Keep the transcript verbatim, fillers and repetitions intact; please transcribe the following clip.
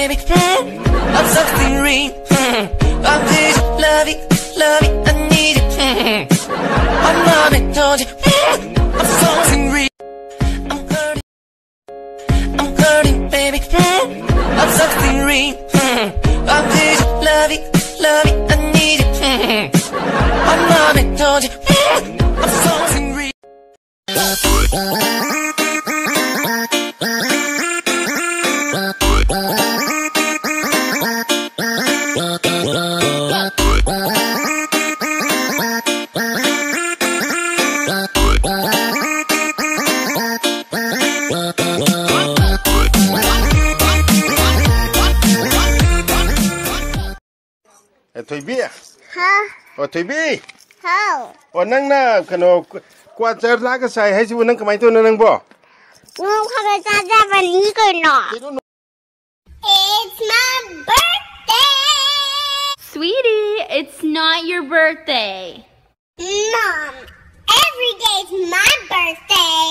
Baby, mm, I'm something real. Mm, I'm this love it, love it, I need it. Mm, I'm not a told you. Mm, I'm something real. I'm hurting, I'm hurting, baby. Mm, I'm something real. Mm, I'm this love it, love it, I need it. Mm, I'm not a told you. Mm, I'm something real. ꯑꯦ, ꯊꯣꯏꯕꯤ꯫ ꯍꯥ? ꯑꯣ, ꯊꯣꯏꯕꯤ꯫ ꯍꯥꯎ꯫ ꯑꯣ, ꯅꯪꯅ ꯀꯩꯅꯣ ꯀ꯭ꯋꯥ ꯆꯔꯂꯥꯒ ꯆꯥꯏ ꯍꯥꯏꯁꯤꯕꯨ ꯅꯪ ꯀꯃꯥꯏꯅ ꯇꯧꯅꯣ ꯅꯪꯕꯣ? ꯅꯣꯡ ꯈꯔ ꯈꯔ ꯆꯥꯖꯕꯅꯤ ꯀꯩꯅꯣ꯫ ꯀꯩꯅꯣ? It's my birthday! Sweetie, it's not your birthday. Mom, every day's my birthday.